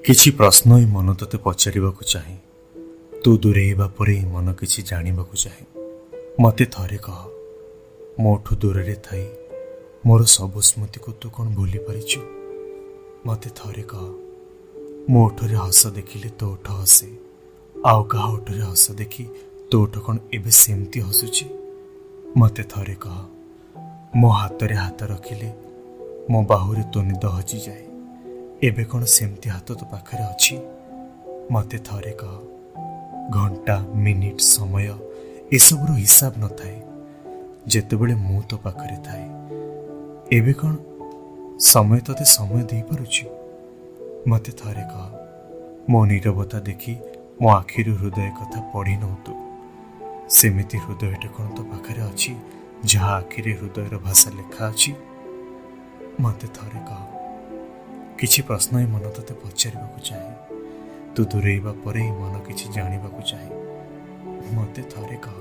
କିଛି ପ୍ରଶ୍ନ ଏ ମନ ତୋତେ ପଚାରିବାକୁ ଚାହେଁ। ତୁ ଦୂରେଇବା ପରେ ଏ ମନ କିଛି ଜାଣିବାକୁ ଚାହେଁ। ମୋତେ ଥରେ କହ, ମୋଠୁ ଦୂରରେ ଥାଇ ମୋର ସବୁ ସ୍ମୃତିକୁ ତୁ କ'ଣ ଭୁଲି ପାରିଛୁ? ମୋତେ ଥରେ କହ, ମୋ ଓଠରେ ହସ ଦେଖିଲେ ତୋ ଓଠ ହସେ, ଆଉ କାହା ଓଠରେ ହସ ଦେଖି ତୋ ଓଠ କ'ଣ ଏବେ ସେମିତି ହସୁଛି? ମୋତେ ଥରେ କହ, ମୋ ହାତରେ ହାତ ରଖିଲେ ମୋ ବାହୁରେ ତୋ ନିଦ ହଜିଯାଏ, ଏବେ କ'ଣ ସେମିତି ହାତ ତୋ ପାଖରେ ଅଛି? ମୋତେ ଥରେ କହ, ଘଣ୍ଟା, ମିନିଟ୍, ସମୟ ଏସବୁର ହିସାବ ନଥାଏ ଯେତେବେଳେ ମୁଁ ତୋ ପାଖରେ ଥାଏ, ଏବେ କ'ଣ ସମୟ ତୋତେ ସମୟ ଦେଇପାରୁଛି? ମୋତେ ଥରେ କହ, ମୋ ନୀରବତା ଦେଖି ମୋ ଆଖିରୁ ହୃଦୟ କଥା ପଢ଼ି ନଉ ତୁ, ସେମିତି ହୃଦୟଟା କ'ଣ ତୋ ପାଖରେ ଅଛି ଯାହା ଆଖିରେ ହୃଦୟର ଭାଷା ଲେଖା ଅଛି? ମୋତେ ଥରେ କହ। କିଛି ପ୍ରଶ୍ନ ଏ ମନ ତୋତେ ପଚାରିବାକୁ ଚାହେଁ। ତୁ ଦୂରେଇବା ପରେ ଏ ମନ କିଛି ଜାଣିବାକୁ ଚାହେଁ। ମୋତେ ଥରେ କହ।